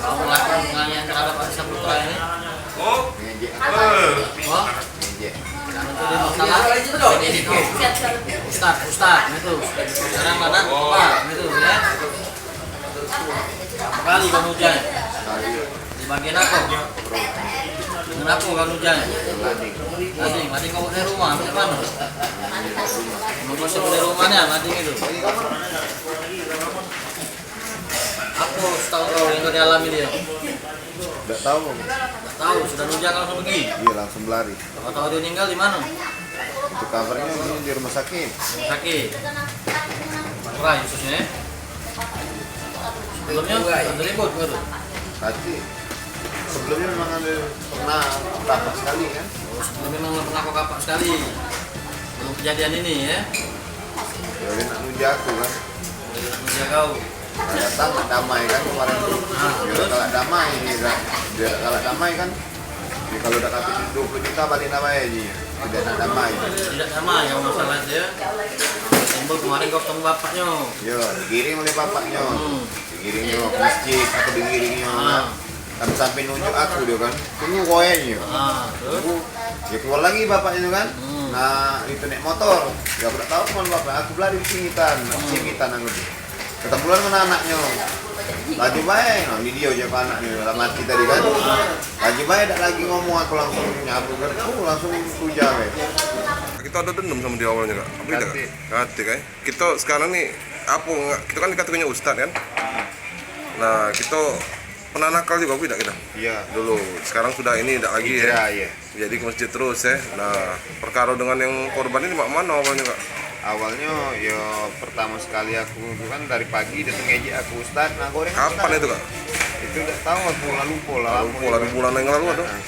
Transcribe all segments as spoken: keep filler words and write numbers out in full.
Melakukan penganiayaan terhadap Adi Saputra ini. Oh. Ngejek. Wah. Ngejek. Anu tu dia masalah. Ustaz, ustaz, itu. Sekarang mana? Pak, itu ya. Berapa kali kau hujan? Di bagian apa? Kenapa kau hujan? Lading. Lading kau dari rumah, macam mana? Mau masuk dari rumahnya, lading itu. Apa setahu kau yang kau dialami dia? Dak tahu. Dak tahu, sudah hujan langsung pergi? Iya, langsung berlari. Kau tahu dia meninggal di mana? Itu kabarnya di, di rumah sakit. Rumah sakit. Bangkurai khususnya, ya? Sebelumnya ada ribut ke tu? Tadi sebelumnya memang ada pernah rapat sekali kan? Oh, sebelumnya memang pernah kau kapak sekali. Belum kejadian ini, ya? Ya, dia nak muja aku kan. Dia nak muja kau. Nah, datang nak damai kan kemarin tu. Nah, dia terus? Kalau damai, dia, dia kalau damai kan. Ni kalau dak katik dua puluh juta balik nak bayar je. Tidak nak damai. Tidak damai yang masalah dia. Timbul kemarin kau ketemu bapaknya. Ya, digiring oleh bapaknya. Hmm. Digiringnyo ke masjid, aku digiringnyo. Ah. Sampai-sampai nunjuk aku dia kan. Tunggu kau aja. Ah, terus? Aku, dia keluar lagi bapaknya tu kan. Hmm. Nah, itu naik motor. Ya aku dak tahu kemana bapak. Aku berlari di sini tan. Aku sini tan aku tu. Ketemu lah dengan anaknya. Laju bae, nah, video je anak ni dalam hati tadi kan. Laju bae dak lagi ngomong, aku langsung nyabu kan. Aku langsung puja bae. Kita ada dendam sama dia awalnya, Kak. Apa tidak, Kak? Katik. Katik, eh. Kita sekarang ni apa, kita kan dikatakannya ustaz kan. Nah, kita pernah nakal juga, apa tidak kita? Iya. Dulu, sekarang sudah ini tidak lagi ya. Hijrah, iya. Jadi ke masjid terus ya. Nah, perkara dengan yang korban ini mak mano awalnya, Kak? Awalnya ya pertama sekali aku tu kan dari pagi dia tu ngejek aku, "Ustaz, nah goreng." Kapan itu, Kak? Itu dak tahu aku, lah lupa lah. Lah lupa lah, bulan yang lalu ada. Nah,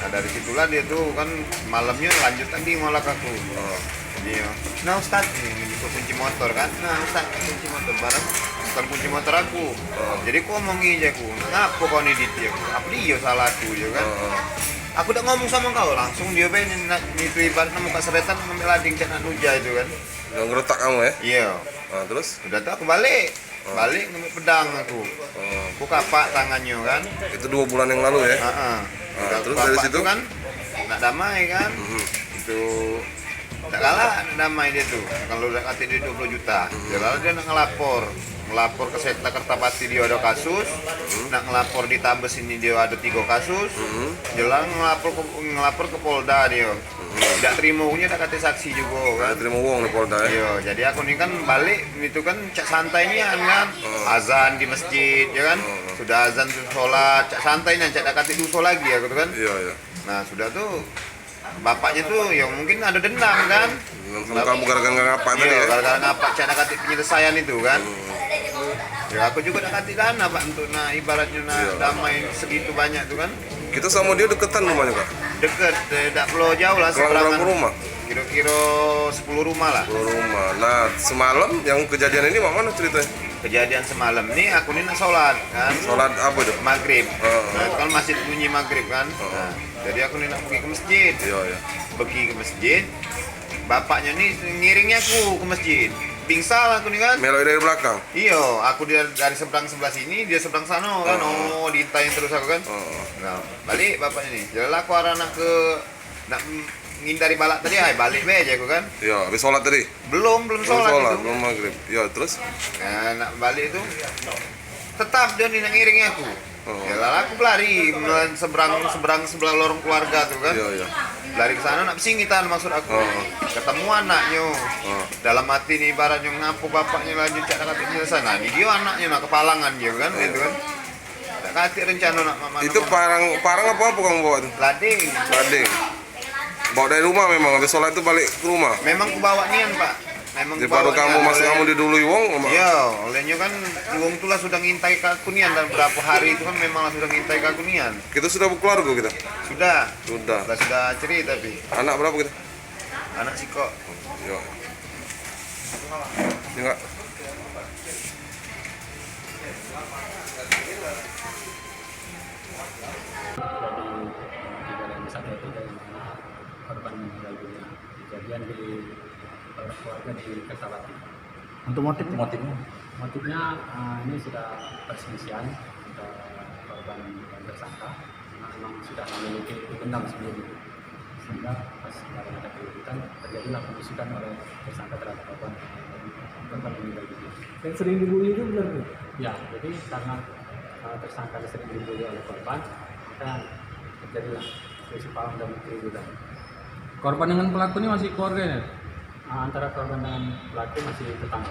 nah, dari situlah dia tu kan malamnya lanjut lagi ngolak aku. Oh. Iya. Nah, Ustaz, ini buka kunci motor kan. Nah, Ustaz, kunci motor barang. Bukan kunci motor aku. Oh. Jadi aku omongi aja aku, "Ngapa kau ni di dia?" Apa dia salah aku je kan? Oh. Aku dak ngomong sama kau, langsung dia bae ni nak, ni tu ibaratnya muka seretan ngambil lading cak nak nuja itu kan. Yang ngeretak kamu ya? Iya. Ah, terus? Udah tu aku balik. Oh. Balik ngambil pedang aku. Oh. Aku kapak tangannya kan. Itu dua bulan yang lalu ya? Heeh. Ah, udah terus dari kapak situ? Tu kan nak damai kan. Mhm. Itu dak galak nak damai dia tu. Kalau dak katik duit dua puluh juta. Mhm. Jelas dia nak ngelapor. Ngelapor ke Sekta Kertapati dia ada kasus. Mhm. Nak ngelapor di Tarbes ini dia ada tiga kasus. Mhm. Jelas ngelapor ke, ngelapor ke Polda dia. Dak terima wong nyo, dak katek saksi jugo kan. Dak terima wong di Polda, eh. Iyo, jadi aku ni kan balik itu kan cak santai nian kan. Hmm. Azan di masjid, ya kan. Hmm. Sudah azan tu sholat, cak santai nian, cak dak katek doso lagi aku tu kan. Iyo, iyo. Nah, sudah tu bapaknyo tu ya mungkin ado dendam kan. Dendam samo kamu gara-gara ngapak tadi, iyo, ya? Gara-gara ngapak cak dak katek penyelesaian itu kan. Hmm. Ya aku jugo dak katek dana, Pak, untuk nah ibaratnyo nah damai segitu banyak tu kan. Kito samo dio deketan rumahnyo, Kak? Deket, eh, dak perlu jauh lah, seberangan. Kelang berapa rumah? Kiro-kiro sepuluh rumah lah. Sepuluh rumah. Nah, semalam yang kejadian ini mak mano ceritonyo? Kejadian semalam ni aku ni nak sholat kan. Sholat apa tu? Maghrib. Heeh. Nah, itu kan masjid bunyi maghrib kan. Heeh. Nah, jadi aku ni nak pergi ke masjid. Iyo, iyo. Pergi ke masjid. Bapaknyo ni ngiringi aku ke masjid. Pingsal aku ni kan. Melok dari belakang? Iyo, aku dari, dari seberang sebelah sini, dia seberang sano kan. Heeh. Oh, diintai terus aku kan. Heeh. Nah, balik bapaknyo ni. Jelas aku arah nak ke, nak ngindari balak tadi, ai balik be aja aku kan. Iyo, habis sholat tadi? Belum, belum sholat itu. Belum maghrib. Iyo, terus? Nah, nak balik tu tetap dia ni nak ngiringi aku. Oh. Ya lah, aku belari melawan seberang, seberang sebelah lorong keluarga tu kan. Iyo, iyo. Belari ke sano nak besingitan maksud aku. Oh. Ketemu anaknyo. Oh. Dalam hati ni ibaratnyo ngapo bapaknyo lanjut cak nak katek penyelesaian. Nah, ni dia anaknyo nak kepalangan dia kan, iyo, gitu kan. Dak katek rencana nak mak mano. Itu parang, parang apa, apa kamu bawa tu? Lading. Lading. Bawa dari rumah memang, habis sholat tu balik ke rumah? Memang ku bawa nian, Pak. Memang ku bawa nian. Daripada kamu masuk, oleh kamu didului wong, Mak? Iyo, olehnyo kan wong tu lah sudah ngintai ke aku nian dalam berapa hari tu kan memang lah sudah ngintai ke aku nian. Kita sudah berkeluarga kita? Sudah. Sudah. Lah sudah cerai tapi. Anak berapa kita? Anak sikok. Yo. Tengok. Jadi, kejadian satu itu dari mana korban meninggal dunia. Kejadian di, eh, keluarga di Kertapati. Untuk motif? Motifnya? Motifnya, eh, ini sudah perselisihan antara Korban dan tersangka karena memang sudah memiliki dendam sebelumnya, sehingga pas kemarin ada keributan, terjadilah penusukan oleh tersangka terhadap korban dan korban meninggal dunia. Dan sering dibully itu benar tuh? Ya, jadi karena eh, tersangka sering dibully oleh korban, maka terjadilah selisih paham dan keributan. Korban dengan pelaku ini masih keluarga ya? Ah, antara korban dengan pelaku masih tetangga.